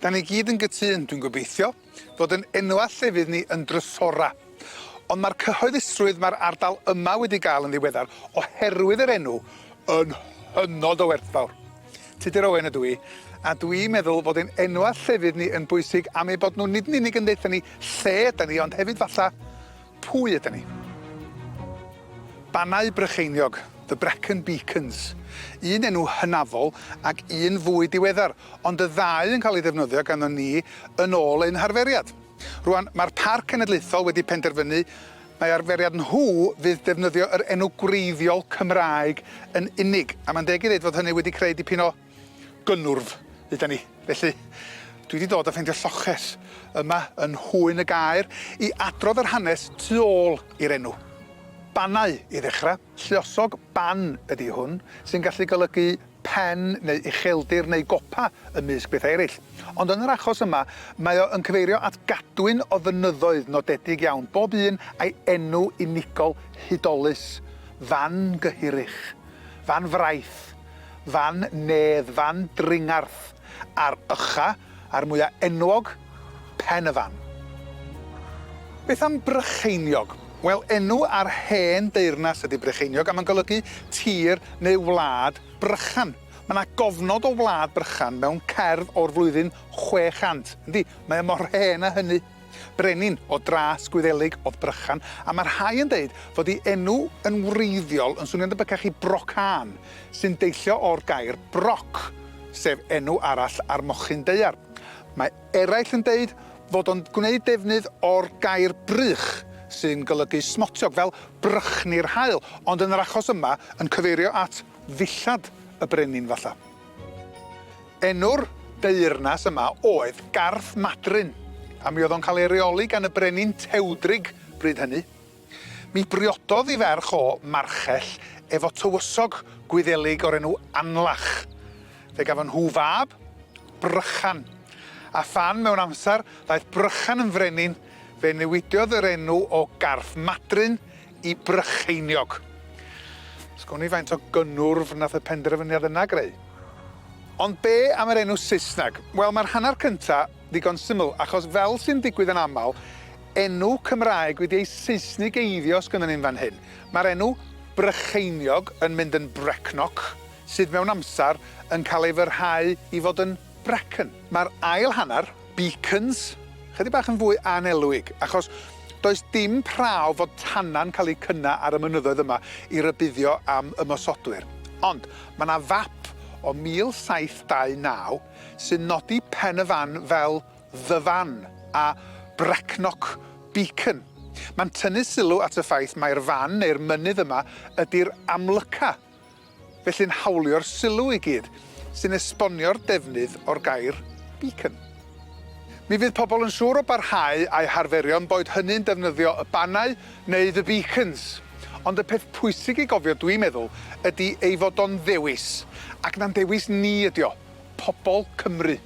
Da ni gyd yn gytûn, dwi'n gobeithio, fod yn enwa llefydd ni yn drysora. Ond mae'r cyhoeddusrwydd mae'r ardal yma wedi gael yn ddiweddar oherwydd yr enw yn hynod o werthfawr. Tudur Owen ydw i, a dwi'n meddwl fod ein enwa llefydd ni yn bwysig am eu bod nhw nid yn unig yn deutha ni lle ydan ni ond hefyd falla Pwy ydan ni? Bannau Brycheiniog, The Brecon Beacons. Un enw hynafol ac un fwy diweddar, ond y ddau yn cael eu ddefnyddio ganddo ni yn ôl ein harferiad. Rwan, mae'r Parc Cenedlaethol wedi penderfynu mai arferiad nhw fydd defnyddio yr enw gwreiddiol Cymraeg yn unig, a mae'n deg i ddeud fod hynny wedi creu dipyn o gynnwrf, deudan ni. Felly, dwi 'di dod a ffeindio lloches yma yn Nhwyn y Gaer i adrodd yr hanes tu ôl i'r enw. Bannau, i ddechrau. Lluosog ban ydi hwn, sy'n gallu golygu pen neu ucheldir neu gopa ymysg bethau eraill. Ond yn yr achos yma, mae o yn cyfeirio at gadwyn o fynyddoedd nodedig iawn, bob un a'i enw unigol hudolus, Fan Gyhirych, Fan Fraith, Fan Nedd, Fan Dringarth, a'r ycha, a'r mwya enwog, Pen y Fan. Beth am Brycheiniog? Wel, enw ar hen deyrnas ydy Brycheiniog, a mae'n golygu tir neu wlad Brychan. Mae 'na gofnod o wlad Brychan mewn cerdd o'r flwyddyn 600. Yndi, mae o mor hen â hynny. Brenin o dras Gwyddelig oedd Brychan, a mae rhai yn deud fod ei enw yn wreiddiol yn swnio'n debycach i Brocán, sy'n deillio o'r gair broc, sef enw arall ar mochyn daear. Mae eraill yn deud fod o'n gwneud defnydd o'r gair brych, sy'n golygu smotiog, fel brychni'r haul, ond yn yr achos yma yn cyfeirio at ddillad y brenin falla. Enw'r deyrnas yma oedd Garth Madryn, a mi oedd o'n cael ei reoli gan y brenin Tewdrig bryd hynny. Mi briododd ei ferch o, Marchell, efo tywysog Gwyddelig o'r enw Anlach. Fe gafon nhw fab, Brychan. A phan, mewn amser, ddaeth Brychan yn frenin, fe newidiodd yr enw o Garth Madryn i Brycheiniog. Sgwn i faint o gynnwrf nath y penderfyniad yna greu. Ond be am yr enw Saesneg? Wel, mae'r hanner cynta ddigon syml, achos fel sy'n digwydd yn aml, enw Cymraeg wedi ei Seisnigeiddio sgynnon ni'n fan hyn. Mae'r enw Brycheiniog yn mynd yn Brecknock, sydd mewn amser yn cael ei fyrhau i fod yn Brecon. Mae'r ail hanner, Beacons, chydig bach yn fwy annelwig, achos does dim prawf fod tanau'n cael eu cynnau ar y mynyddoedd yma i rybuddio am ymosodwyr. Ond mae 'na fap o 1729 sy'n nodi Pen y Fan fel The Fan a Brecknock Beacon. Mae'n tynnu sylw at y ffaith mai'r fan neu'r mynydd yma ydi'r amlyca felly'n hawlio'r sylw i gyd, sy'n esbonio'r defnydd o'r gair beacon. Mi fydd pobl yn siŵr o barhau â'u harferion, boed hynny'n defnyddio y bannau neu the beacons. Ond y peth pwysig i gofio, dwi'n meddwl, ydi ei fod o'n ddewis, ac na'n dewis ni ydi o, pobl Cymru.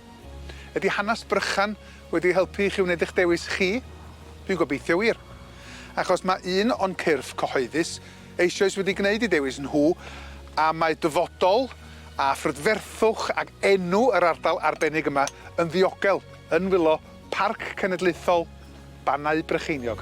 Ydi hanes Brychan wedi helpu i chi wneud eich dewis chi? Dwi'n gobeithio wir. Achos mae un o'n cyrff cyhoeddus eisoes wedi gwneud eu dewis nhw, a mae dyfodol a phrydferthwch ac enw yr ardal arbennig yma yn ddiogel yn nwylo Parc Cenedlaethol Bannau Brycheiniog.